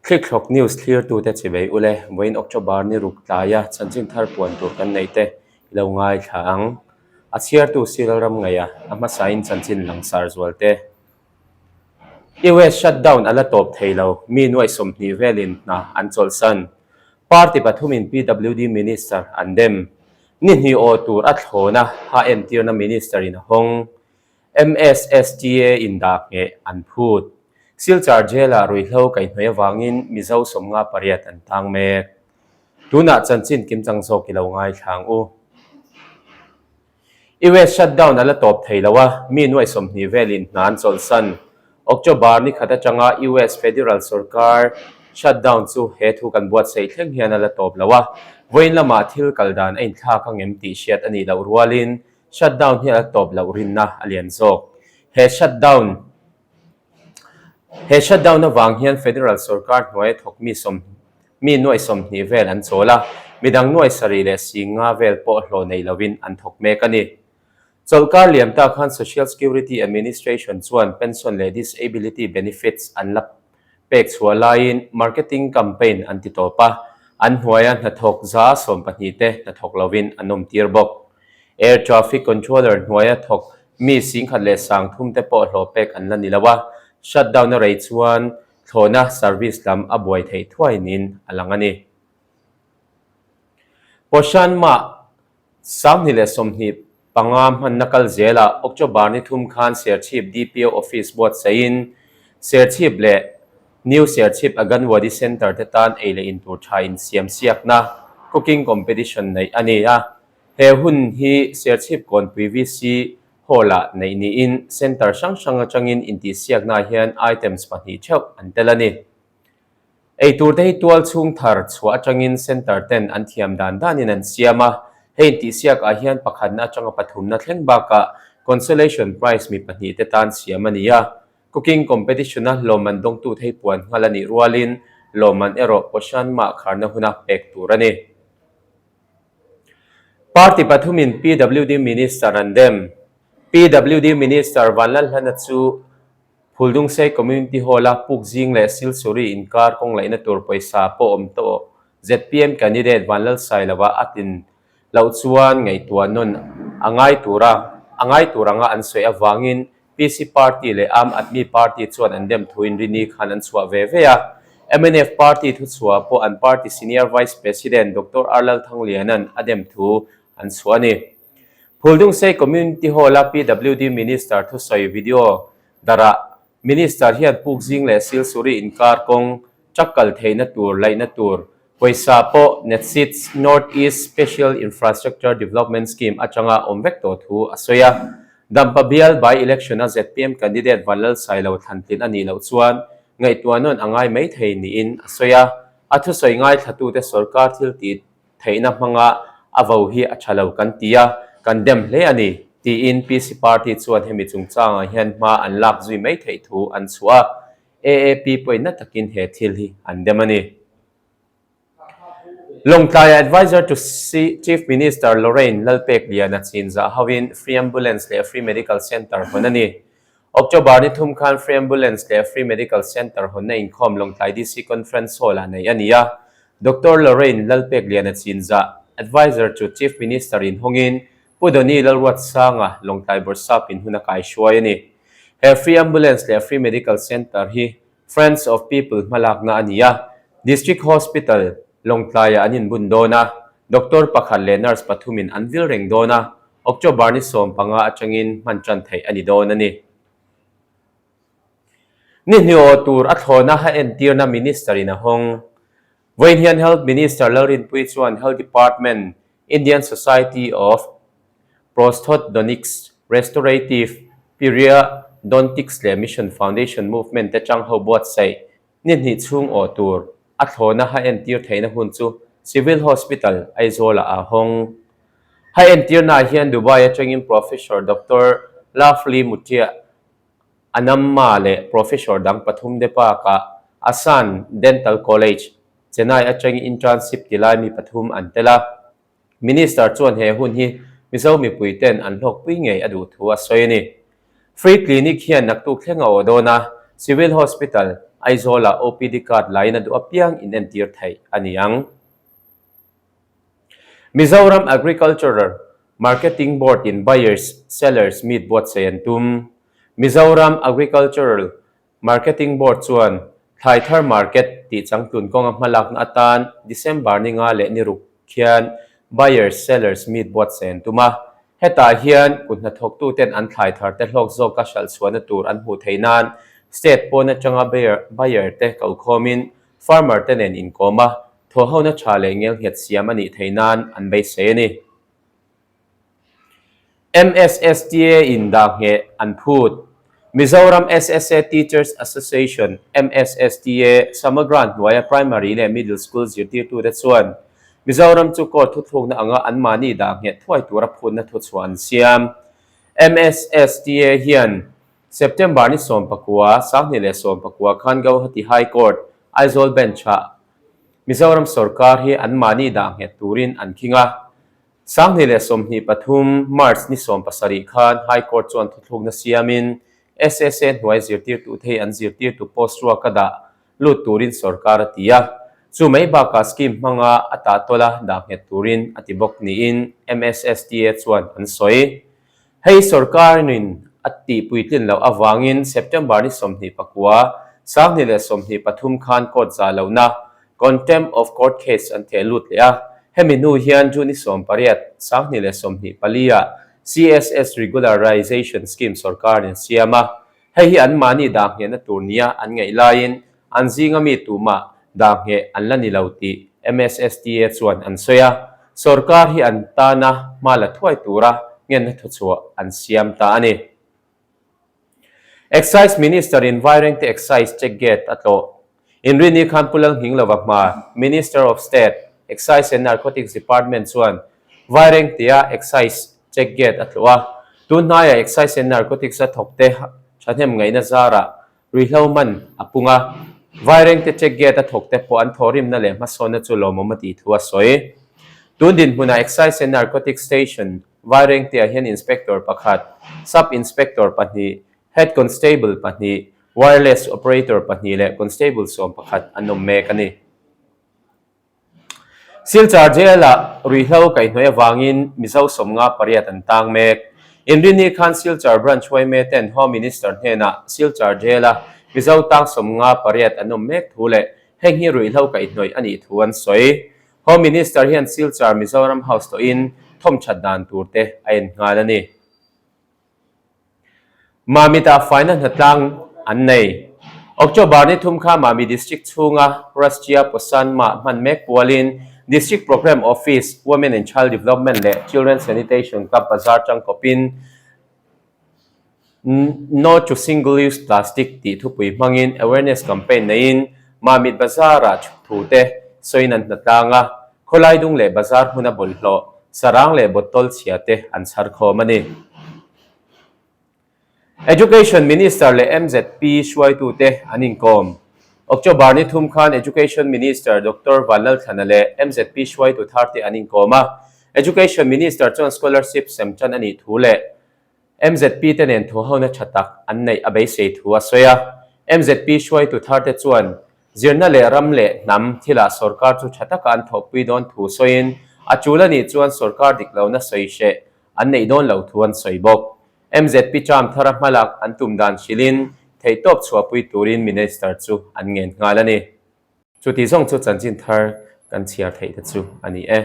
Thlikthlawk News thlirtute chivei ule, vawiin October ni ruk tlaia chanchin thar puan tur kan neih te i lo ngaithla ang. A chhiartu Cyril Ramngaia a hmasain chanchin langsar zual te. US shutdown a la tawp thei lo, mi nuaih 20 velin hna an chawlhsan. Party pathumin PWD Minister an dem. Ni hnih aw tur a thlawna ha entirna Minister in a hawng. MSSTA in dah ngheh an phut. Silchar Jail-ah ruihhlo kaihhnawih avangin Mizo 58 an tang mek. Tunah chanchin kimchang zawk i lo ngaithla ang u. US shutdown a la tawp thei lo a, mi nuaih 20 velin hna an chawlhsan. October ni khat atanga US federal sorkar shutdown chu he thu kan buatsaih thleng hian a la tawp lo a, vawiin lamah thil kal dan a inthlak angem tih hriat a nih loh rualin shutdown hi a la tawp loh rinna a lian zawk. He shutdown He shutdown avang hian federal sorkar hnuaia thawk mi sawm mi nuaih 20 vel an chawl a, midang nuaih 7 leh 50 vel pawh hlawh nei lovin an thawk mek a ni. Chawlhkar liam ta khan Social Security Administration chuan pension leh disability benefits an la pek chhuah laiin marketing campaign an ti tawp a, an hnuaia hnathawk 12% te hnathawk lovin an awm tir bawk. Air Traffic Controller hnuaia thawk mi 10,003 te pawh hlawh pek an la ni lo a, shutdown a rei chuan thlawhna service lam a buai theih thuai niin a lang a ni. Poshan Mah 2025 hmanna kal zelah October ni thum khan Serchhip DPO Office buatsaihin Serchhip leh New Serchhip Aganwadi Centre te tan ei leh in tur tha insiam siakna cooking competition neih a ni a. He hun hi Serchhip Kawnpui VC Hall-ah neih niin centre hrang hrang atangin intihsiaknaah hian items pahnih theuh an tel a ni. Ei turte hi tual chhung thar chhuah atangin centre ten an thiam dan danin an siam a, hei intihsiakah hian pakhatna atanga pathumna thleng bakah consolation prize mi pahnih te tan siam a ni a. Cooking competition-a lawmman dawngtu thei puan nghal a nih rualin lawmman erawh Poshan Mah kharna huna pek tur a ni. Party pathumin PWD Minister an dem. PWD Minister Vanlalhlana chu Phuldungsei Community Hall-a Pukzing leh Silsuri inkar kawng laihna tur pawisa pawh awm tawh zpm candidate Vanlalsailova a tlin loh chuan ngaihtuah nawn a ngai tura a ngai tur anga an sawi avangin PC Party leh Aam Aadmi Party chuan an dem thuin rini khan an chhuah ve ve a. Mnf Party thuchhuah pawh an party Senior Vice President Doctor R Lalthangliana'n a dem thu an chhuah a ni. Phuldungsei Community Hall-a PWD Minister thusawi video darah Minister hian Pukzing leh Silsuri inkar kawng truck kal theihna tur laihna tur Pawisa pawh NETSIDS, North East Special Infrastructure Development Scheme, atanga awm vek tawh thu a sawi a. Dampa bial by-election a zpm candidate Vanlalsailo thlantlin a nih loh chuan ngaihtuah nawn a ngai mai thei niin a sawi a. A thusawi ngaithlatute sorkar thil tih theihna hmanga a vo hi a tha lo kan ti a, kan dem hle a ni, tiin PC party chuan hemi chungchangah hian hma an lak zui mai theih thu an chhuah a. AAP pawhin na takin he thil hi an dem a ni. Lawngtlai Adviser to Chief Minister Lorraine Lalpekliana chinzah hovin Free Ambulance leh Free Medical Centre hawn a ni. October ni thum khan Free Ambulance leh Free Medical Centre hawnna inkhawm Lawngtlai DC Conference Hall-ah neih a ni a. Doctor Lorraine Lalpekliana chinzah Adviser to Chief Minister in hawngin Pu Donny Lalruatsanga Lawngtlai Bawrhsap in hun a kaihruai a ni. He Free Ambulance leh Free Medical Centre hi Friends of People hmalakna a ni a, District Hospital, Lawngtlaiah an inbun dawn a, Doctor pakhat leh Nurse pathumin an vil reng dawn a, October ni 15 atangin hman tan theih a ni dawn a ni. Ni hniaw tur a thlawna ha entirna Minister-in a hawng. Vawiin hian Health Minister Lalrinpuii chuan Health Department, Indian Society of Prosthodontics, Restorative Periodontics leh Mission Foundation Movement te chang ho buatsaih ni hnih chhung awh tur a thlawna ha entir theihna hun chu Civil Hospital, Aizawl-ah a hawng. Ha entirnaah hian Dubai atangin Professor Doctor Lovely Muthiah Anamma leh Professor dang pathum te bakah Asan Dental College, Chennai atangin internship ti lai mi pathum an tel a. Minister chuan he hun hi Mizo mipui ten an hlawkpui ngei a duh thu a sawi a ni. Free Clinic hian naktuk thleng a awh dawn a, Civil Hospital, Aizawlah OPD card lain a duh apiang inentir theih a ni ang. Mizoram Agricultural Marketing Board in Buyers, Sellers Meet buatsaih an tum. Mizoram Agricultural Marketing Board chuan thlai thar market tih changtlun kawnga hmalakna atan December ni nga leh ni ruk khian Buyers, Sellers Meet buatsaih an tum a. Hetah hian kut hnathawktuten an thlai tharte hlawk zawka hralh chhuahna tur an hmuh theih nan state pawn atanga buyer te kokhawmin farmer te nen inkawm a, thawhhona tha leh ngelnghet siam a nih theih nan an beisei a ni. MSSTA in dah ngheh an phut. Mizoram SSA Teachers Association, MSSTA, Samagra hnuaia Primary leh Middle School zirtirtute chuan Mizoram chu court thuthlukna anga anmahni dah ngheh thuai tura phutna thuchhuah an siam. MSSTA hian September ni 19, 2019 khan Gauhati High Court, Aizawl Bench-ah Mizoram sorkar hi anmahni dah nghet turin an khing a. 2023 March ni 17 khan High Court chuan thuthlukna siamin SSA hnuai zirtirtu thei an zirtirtu post ruak a dah lut turin sorkar a ti a. Chu mai bakah scheme hmanga a tahtawla dah nghet turin a ti bawk niin MSSTA chuan an sawi. Hei sorkarin a tih puitlin loh avangin September ni 29, 2023 khan court zah lohna, contempt of court case, an theh lut leh a. Hemi hnu hian June ni 18, 2024 ah CSS Regularization Scheme sorkarin a siam a. Hei hi anmahni dah nghehna tur nia an ngaih laiin an zinga mi tumah dah ngheh an la ni lo tih MSSTA chuan an sawi a. Sorkar hi an tana hma la thuai tura ngenna thuchhuah an siam ta a ni. Excise Minister in Vairengte Excise Check Gate a tlawh. Inrini khan Pu Lalnghinglova hma Minister of State, Excise and Narcotics Department chuan Vairengtea Excise Check Gate a tlawh a. Tun hnaiah Excise and Narcotics a thawkte thahnem ngaihna zarah ruihhlo man a pung a. Vairengte Check Gate a thawkte pawh an thawhrimna leh hmasawnna chu lawmawm a tih thu a sawi. Tun dinhmunah Excise and Narcotics Station Vairengtea hian Inspector pakhat, Sub Inspector pahnih, Head Constable pahnih, Wireless Operator pahnih leh Constable 11 an awm mek a ni. Silchar Jail-ah ruihhlo kaihhnawih avangin Mizo 58 an tang mek. Inrinni khan Silchar Branch Huaime ten Home Minister hnenah Silchar Jail-a Mizo tang 58 an awm mek thu leh heng hi ruihhlo kaihhnawih a nih thu an sawi. Home Minister hian Silchar Mizoram House tawhin thawmthat dan tur te a en nghal a ni. Mamit-ah faina hnatlang an nei. October ni thum kha Mami District chhunga Rashtriya Poshan Mah hman mek pualin District Programme Office, Women and Child Development leh Children Sanitation Club bazar tangkawpin No to Single Use Plastic tih thupui hmangin awareness campaign neiin Mamit Bazar-ah thute sawiin an hnatlang a, khawlai dung leh bazar hmuna bawlhhlawh, sarang leh bottle chhia te an chhar khawm a ni. Education Minister leh MZP hruaitute an inkawm. October ni thum khan Education Minister Doctor Vanlalthlana leh MZP hruaitu tharte an inkawm a. Education Minister chuan scholarship sem tan a nih thu leh MZP te nen thuhona tha tak an neih a beisei thu a sawi a. MZP hruaitu tharte chuan zirna leh ram leh hnam thilah sorkar chu tha taka an thawhpui dawn thu sawiin a tul a nih chuan sorkar dik lohna sawi hreh an neih dawn lo thu an sawi bawk. MZP term thara hmalak an tum dan hrilhin theihtawp chhuahpui turin Minister chu an ngen nghal a ni. Chuti zawng chu chanchin thar kan chhiar theih te chu a ni e.